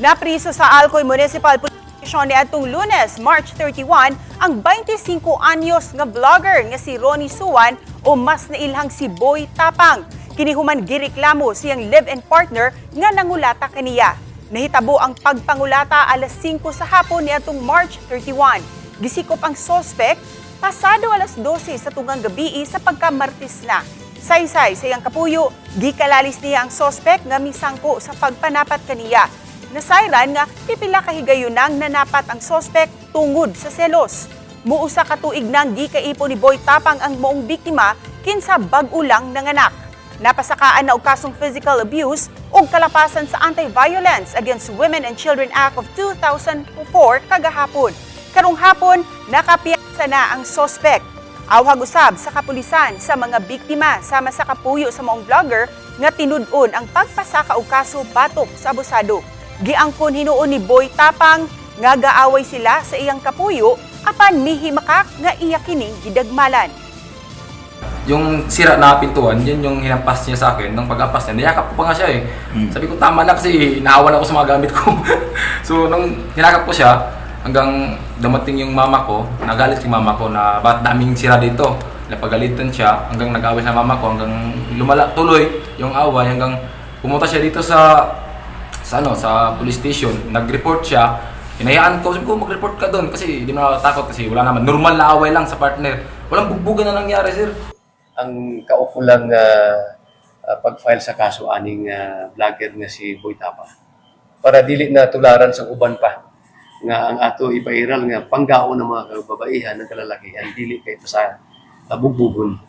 Napriso sa Alcoy Municipal Police Station niadtong Lunes, March 31, ang 25 anyos nga vlogger nga si Ronnie Suwan o mas nailhang si Boy Tapang. Kini human gireklamo siyang live-in partner nga nangulata kaniya. Nahitabo ang pagpangulata alas 5 sa hapon niadtong March 31. Gisikop ang sospek pasado alas 12 sa tungang gabi sa pagka-Martes na. Saysay sa iyang kapuyo, gikalalis niya ang sospek nga misangko sa pagpanapat kaniya. Nasayran nga pipila ka higayunang nanapat ang sospek tungod sa selos. Muusa ka tuig nang gikaipo ni Boy Tapang ang maong biktima kinsa bag-o lang nanganak. Napasakaan na og kasong physical abuse ug kalapasan sa Anti-Violence Against Women and Children Act of 2004 kagahapon. Karong hapon, nakapiyansa na ang sospek. Awhag usab sa kapulisan sa mga biktima sama sa kapuyo sa maong vlogger nga tinud-on ang pagpasaka og kaso batok sa abusado. Giangkon hinuon ni Boy Tapang nga gaaway sila sa iyang kapuyo apan mihimakak nga iya kining gidagmalan. Yung sira na pintuan, yun yung hinampas niya sa akin. Nung pag-ampas niya, niyakap ko pa nga siya eh. Sabi ko, tama na kasi naawan ako sa mga gamit ko. So, nung hinakap ko siya, hanggang dumating yung mama ko, nagalit yung mama ko na ba't daming sira dito. Napagalitan siya hanggang nag-away sa mama ko, hanggang lumala tuloy yung away, hanggang pumunta siya dito sa police station, nag-report siya. Hinayaan ko, sabi ko, mag-report ka doon kasi hindi mo natatakot kasi wala naman. Normal na away lang sa partner. Walang bugbugan na nangyari, sir. Ang kaukulang pag-file sa kaso aning vlogger nga si Boy Tapa para dili na tularan sa uban pa nga ang ato ipairal nga panggaon ng mga kababaihan ng kalalakihan dili kay sa bugbugon.